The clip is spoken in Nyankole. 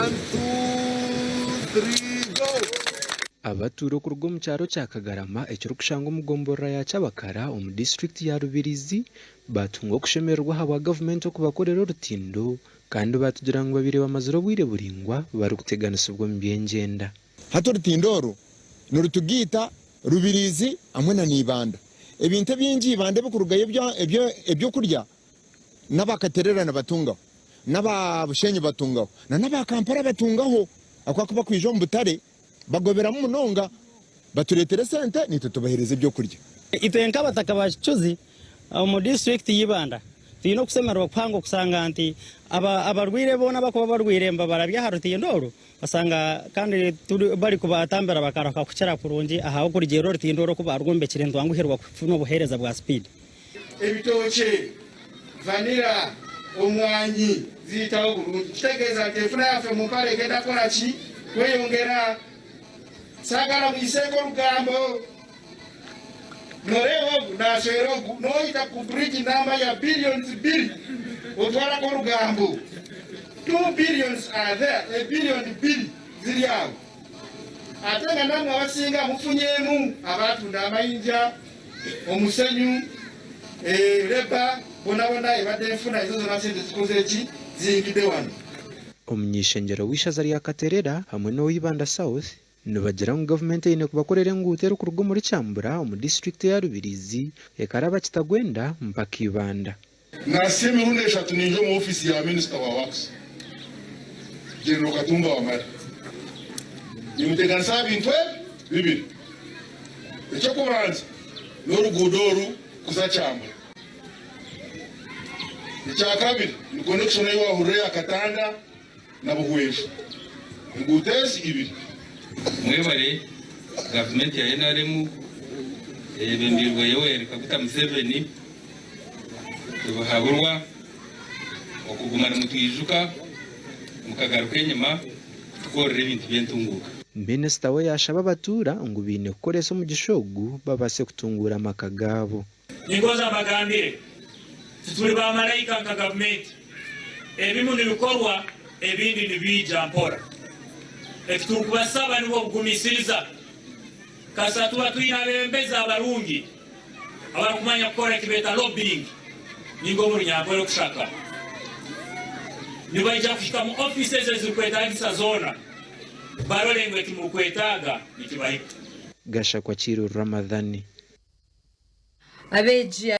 One, two, three, go! Abatuura okuruga omu kyaro kya Kagarama ekirikushangwa omu gomborora ya Kyabakara omu disiturikiti ya Rubirizi baatunga okushemererwa ahabwa gavumenti okubakorera orutindo kandi baatugira ngu babaire bamazire obwire buraingwa barikuteganisibwa omu by'engyenda. Hati orutindo oru nirutugaita Rubirizi hamwe na Ibanda. Ebintu ebingi Ibanda ebikurugayo eby'okurya n'aba Katerera nibatungaho, n'aba Bushenyi batungaho, na n'aba Kampala batungaho ahabw'okuba ku bakwija omu butare bagoberamu munonga batureetera esente naitwe tubaheereza eby'okurya. Itwe nk'abataka ba Kicuzi omu disiturikiti y'Ibanda twine okusemererwa kuhango kusanga nti abarwaire boona abakuba barwaire nibabarabya aha rutindo oru osanga kandi bari kubatambira bakarahuka kukira kurungi ahabw'okurugiirira orutindo oru oku barwombekire nitwanguhirwa kufuna obuheereza bwa sipiidi. Ebitookye, vanilla, omwanyi ziyitaho bulungi kitegeeza nti enfuna yaffe mu mpale egenda kukola ki? Kweyongera. Saagala mwiseeko olugambo. Noreeba ogu nashwera ogu noyita ku bridge namba ya billions biri otwarako olugambo. Two billions are there, e billion biri ziri awo. Ate nga namwe abasinga mufunyeemu abatunda amayinja. omusenyu, labour bonabona ebadde enfuna ezo zona sente zikoze ki ziyingidde wano. Omuny'eishengyero w'eishaza rya Katerera hamwe n'owa Ibanda South nibagira ngu gavumenti eine kubakorera enguuto erikuruga omuri Kyambura omu disiturikiti eya Rubirizi ekaraba Kitagwenda mpaka Ibanda. Naasya emirundi eshatu ninja omu ofiisi ya minisita wa Works, General Katumba Wamala. Nimuteganisa aha bintu ebi bibiri. Eky'okubanza n'oruguudo oru kuza Kyambura. Ekyakabiri ni connection ei waahurira eya Katanda na Buhweju. Enguuto ezi ibiri. Mwebare gavumenti ya NRM eyebembeirwe Yoweri Kaguta Museveni tibuhaburwa okuguma nimutwijuka mukagaruka enyima kutukorera ebintu by'entunguuka. Minisita we yaashaba abatuura ngu baine kukoresa omugisha ogu babaase kutunguura amaka gaabo. Ningonza mbagambire, tituri bamalaika nka gavumenti. Ebimu nibikorwa ebindi nibiija mpora. Eki turikubasaba nibwo bugumisiriza. Kasita tuba twine abeebembezi abarungi abarikumanya kukora eki beeta lobbying ninga omu Runyankore okushaka, nibaija kuhika mu offices ezirikwetaagisa zoona barore ngu eki murikwetaaga nikibahika. Gashakwa Kiiru Ramadhan. Abeegi.